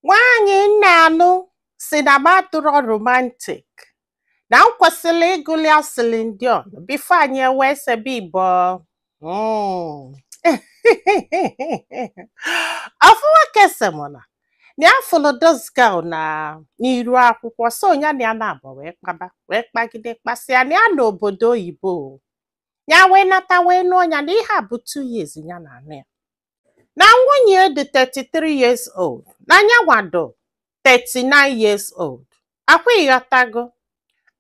Nwaanyị nna anụ si na m adụrọ romantic, na m kwesịrị ịgụli ya Celine Dion before anyị ewee sebe igbo. Ofu nwoke sị m na ya fụlụ this girl na n'iru akwụkwọ, so ya na ya na-abụ wee kpaba, wee kpagide, kpasịa na ya n'obodo oyibo. Ya wee nata, wee nụọ ya, na ihe a bụ 2 years ya na anụ ya, na nwunye dị 33 years old, na nyanwado 39 years old. Akwa ịghọtago?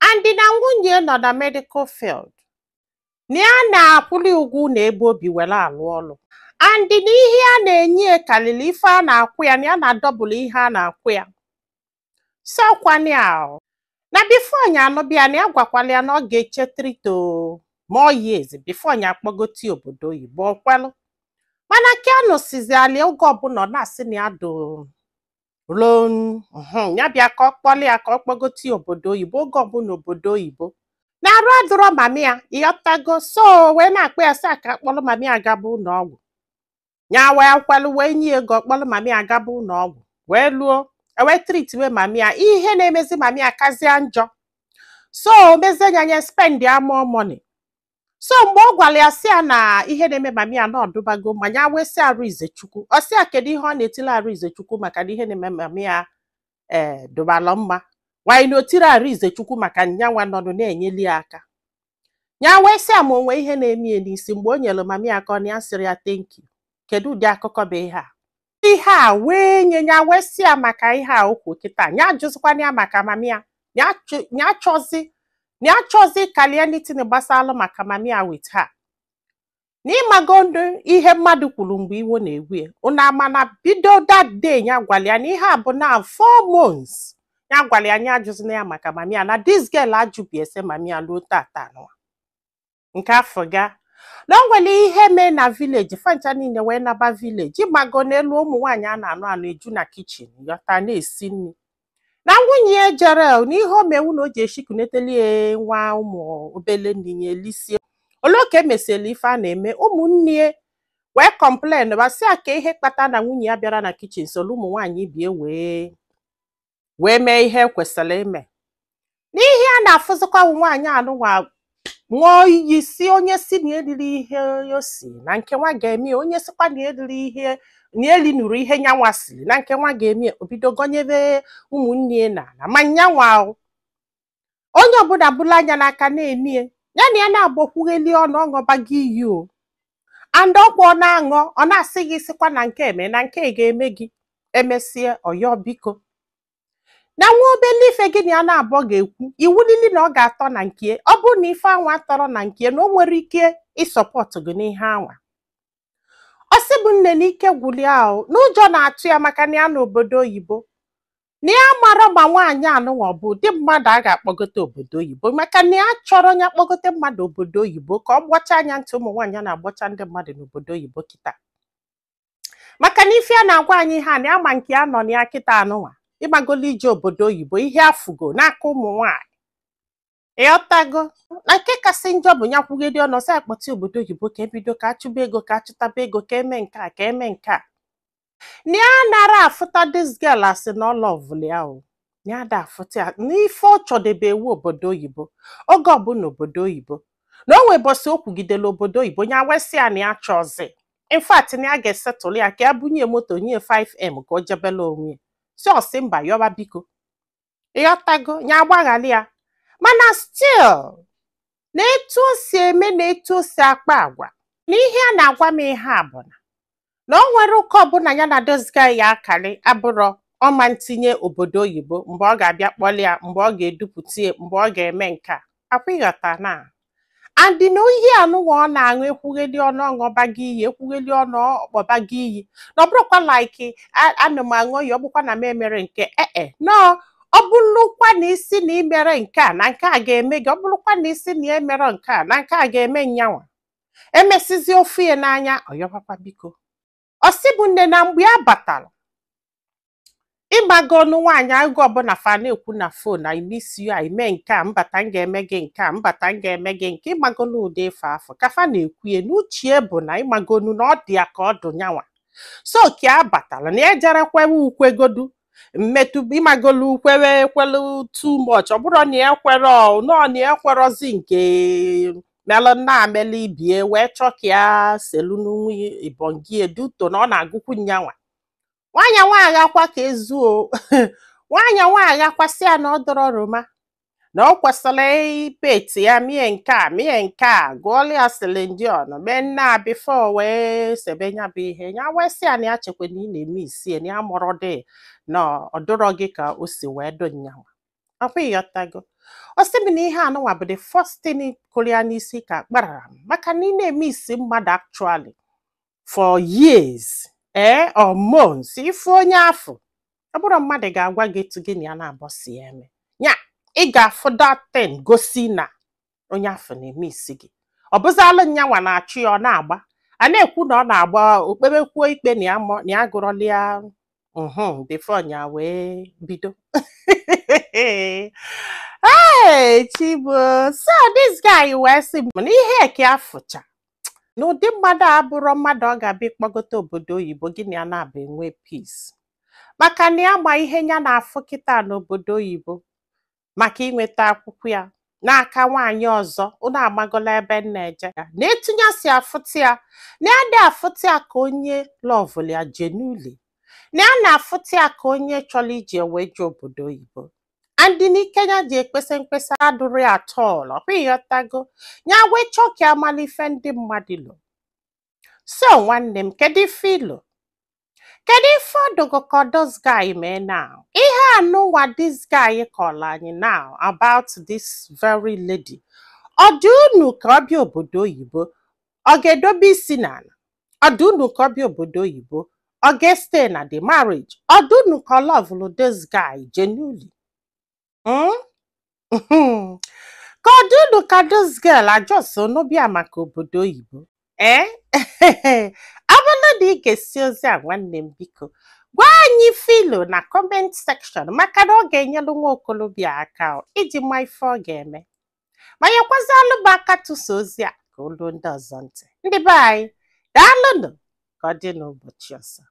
And na nwunye nọ na medical field, na ya na-akwụli ụgwọ na ebe obi were alụ ọlụ, and na ihe a na-enye ya karịrị ife a na-akwụ ya, na ya na-adọbụlụ ihe a na-akwụ ya. Sọkwani ahụ na before ya anụbịa, na ya gwakwala ya na ọ ga-eche 3 to more years before ya akpọgote obodo oyibo. Ọkwelụ, mana ka a nụsizi ali, oge ọbụla ọ na-asị na ya do loan ya bịa ka ọ kpọlị ya ka ọ kpọgote obodo oyibo. Oge ọbụla obodo oyibo na-arụ adụrọ mami ya, ịghọtago? So wee na-akpọ ya, sị ka akpọlụ mami ya gaba ụlọ ọgwụ. Ya wee kwelụ, wee nye ego, ọkpọlụ mami ya gaba ụlọ ọgwụ, wee luo, ewee treatiwe mami ya. Ihe na-emezi mami ya kazie njọ, so mezie ya nye spend ya more money. So mgbe ọ gwara ya, sị ya na ihe na-eme mami ya na ọdụbago ma ya, wee sị arụ Izechukwu. Ọ sị ya kedu ihe ọ na-etili arụ Izechukwu, maka na ihe na-eme mami ya ee dụbalụ mma nwanyị na otiri arụ Izechukwu, maka nyanwa nọdụ na-enyeli ya aka. Ya wee sị ya ma onwe ihe na-eme ya n'isi. Mgbe o nyere mami ya aka, ọ na ya sịrị ya thank you. Kedu ụdị akụkọ bụ ihe a? Ihe a wee nye ya, wee sị ya maka ihe a okwu kịta, ya ajụzikwana ya maka mami ya. Ya chọzi na ya chọzi kalie anything gbasalụ maka mami ya with her. Na ịmago ndụ ihe mmadụ kwuru mgbe iwe na-ewu ya, unu ama na bido that day ya gwara ya na ihe a bụ na 4 months ya gwara ya, anya ajụzina ya maka mami ya, na this girl ajụbi ese mami ya luo tata nwa nke afọ ga. Na o nwere ihe mee na village, fancha niile wee naba village. Ịmago n'elu ụmụ nwaanyị a na-anụ anụ eju na kitchen, yọta na-esi nri, na nwunye ya jere na ihe o mewu na o ji eshikuneteli nwa ụmụ obele nri ya elisie. Olee ka emesiela ife a na-eme, ụmụnne ya wee complain, basị ya ka ihe kpata na nwunye ya bịara na kitchen soro ụmụ nwaanyị bie wee mee ihe kwesịrị ime. N'ihe a na-afụzikwa, nwaanyị anụnwa ṅụọ iyi, si onye si na eriri ihe o si na nke nwa ga-eme ya, onye sikwa na eriri ihe na elinuru ihe nyanwa siri na nke nwa ga-eme ya. Obido gọnyebe ụmụnne ya na ma nyanwa o. Onye ọbụla bụla anya n'aka na-enie ya na ya na-agbakwugheli ọnụ, ọṅụbago iyi o, and ọkwa ọ na-aṅụ, ọ na-asị gị sịkwa na nke eme na nke ga-eme gị. Emesie, ọyọ biko, na nwa obele ife gị na ya na-abụọ ga-ekwu iwu lili na ọ ga-atọ na nke. Ọ bụrụ na ife anwa tọrọ na nke, na o nwere ike ịsupport gị n'ihe anwa. Ọ sị bụ nne na ike gwụli ahụ, na ụjọ na-atụ ya, maka na ya n'obodo oyibo, na ya mara ma nwaanyị anụnwa ọ bụ ụdị mmadụ a ga-akpọgote obodo oyibo, maka na ya chọrọ ya kpọgote mmadụ obodo oyibo ka ọ gbọcha anya ntị ụmụ nwaanyị a na-agbọcha ndị mmadụ n'obodo oyibo kịta. Maka na ife a na-agwa anyị ha na ya ma nke ya nọ na ya kịta anụnwa, ịgbagolo ije obodo oyibo, ihe afụgo n'aka ụmụ nwaanyị, ịghọtago? Na nke kasị njọ bụ ya kwugide ọnụ sị akpọta obodo oyibo, ka ebido ka achụba ego, ka achụtaba ego, ka eme nke a, ka eme nke a, na ya nara afụta this girl asị na ọ lovelụ ya o, na ya da afụta ya n'ife ọ chọdebe ewu obodo oyibo. Oge ọbụla obodo oyibo, na o nwee bọsị o kwugidere obodo oyibo, ya wesị ya na ya chọzi, in fact, na ya ga-esetụlụ ya ka ya bunye moto, nye 5M ka o jebela onwe ya. Si ọsị mba, yọba biko, ịghọtago? Ya agbaghara ya, mana still na etu o si eme na etu o si akpa agwa na ihe a na-agwa m, ihe a bụ na o nwere ụka ọbụla ya na this guy ya akali abụrọ ọma ntinye obodo oyibo. Mgbe ọ ga-abịa kpọlị ya, mgbe ọ ga-edupụta ya, mgbe ọ ga-eme nke a, akwa ịghọta na andị na ihe anụnwa ọ na-aṅụ, ekwugheli ọnụ ọṅụbago iyi, ekwugheli ọnụ ọkpọbago iyi, na ọ bụrụkwa like anụ m aṅụ ya, ọ bụkwa na m emere nke ee nọọ. Ọ bụrụkwa na isi na imere nke a, na nke a ga-eme gị. Ọ bụrụkwa na isi na emere nke a, na nke a ga-eme nyanwa. Emesizi ofu ya n'anya, ọyọbakwa biko. Ọ sị bụ nne, na mgbe ya batara, ịgbago ọnụ nwaanyị oge ọbụla fa na-ekwu na phone, "I miss you, I mee nke a, mbata m ga-eme gị nke a, mbata m ga-eme gị nke." Ịgbagolu ụdị ife afọ ka fa na-ekwu n'uchie bụ na ịgbagonu na ọ dị ya ka ọ dụ nyanwa. So ka a batara na ejerekwewe ukwegodu. Mmetụ ịmagolu kwere ekwelu too much. Ọ bụrụ na ya ekwere, ọ nọọ na ya ekwerọzi nke melụ nna amela ibie wee chọọ ka ya selu n'nwa ibongie duto na ọ na-agụkwu nyanwa nwaanyị nwa aghakwa ka ezuo nwaanyị nwa aghakwa, sị ya na ọ dọrọ roma na ọ kwesịrị ipeti ya mie nke a, mie nke a, gụọla ya Celine Dion, mee nna before wee sebe ya bụ ihe. Ya wee sị ya na ya chekwa na ị na-eme isie na ya mụrụ dị na ọ dọrọ gị ka o si wee dụ nyanwa ọkwa. Ịghọtago? Ọ sị m na ihe anụnwa bụ the first thing kụrụ ya n'isi ka kparara m, maka na ị na-eme isi mmadụ actually for years or months, ife onye afọ ọ bụrụ mmadụ ga-agwa gị etu gị na ya na-abọ si ya eme ya, ị ga-afụ that thing gosi na onye afọ na-eme isi gị. Ọ bụzalụ nyanwa na-achụ ya, ọ na-agba, a na-ekwu na ọ na-agba okpebekwuo ikpe na ya na ya gụrọla ya before nya wee bido. Hey, Chibo. So this guy wee sị m na ihe ka afụcha na ụdị mmadụ a bụrụ mmadụ ọ ga-abịa ịkpọgote obodo oyibo, gị na ya na-abụ enwe peace, maka na ya ma ihe ya na-afụ kịta n'obodo oyibo maka inweta akwụkwọ ya n'aka nwaanyị ọzọ. Unu amagola ebe m na-eje ya na etinye si afụta ya, na ya dị afụta ya ka onye loveụlụ ya genuinely, na ya na-afụta ya ka onye chọrọ iji wee jee obodo oyibo, and n'ike ya ji ekpesa mkpesa adụrụ ya atọl ọkwa. Ịghọtago? Ya wee chọọ ka amala ife ndị mmadụ lo. So nwanne m, kedu ife ilo? Kedu ife ọdụgo ka this guy mee now? Ihe anụnwa this guy kọrọ anyị now about this very lady, ọ dị unu ka ọ bịa obodo oyibo, ọ ga-edobe isi n'ala? Ọ dị unu ka ọ bịa obodo oyibo, ọ ga-stay na the marriage? Ọ dị unu ka ọ loveụlụ this guy genuinely? Ka ọ dị unu ka this girl ajọs nụbịa maka obodo oyibo? Ee, ọ bụrụ na ị ga-esi ozi a, nwanne m, biko gwa anyị filo na comment section, maka na ọ ga-enyelu nwa okolobịa aka iji ma ife ọ ga-eme, ma nyekwazịalụ m aka tụsa ozi a ka olu ndị ọzọ ntị. Ndị be anyị, daalụnụ. Ka ọ dị n'ụbọchị ọzọ.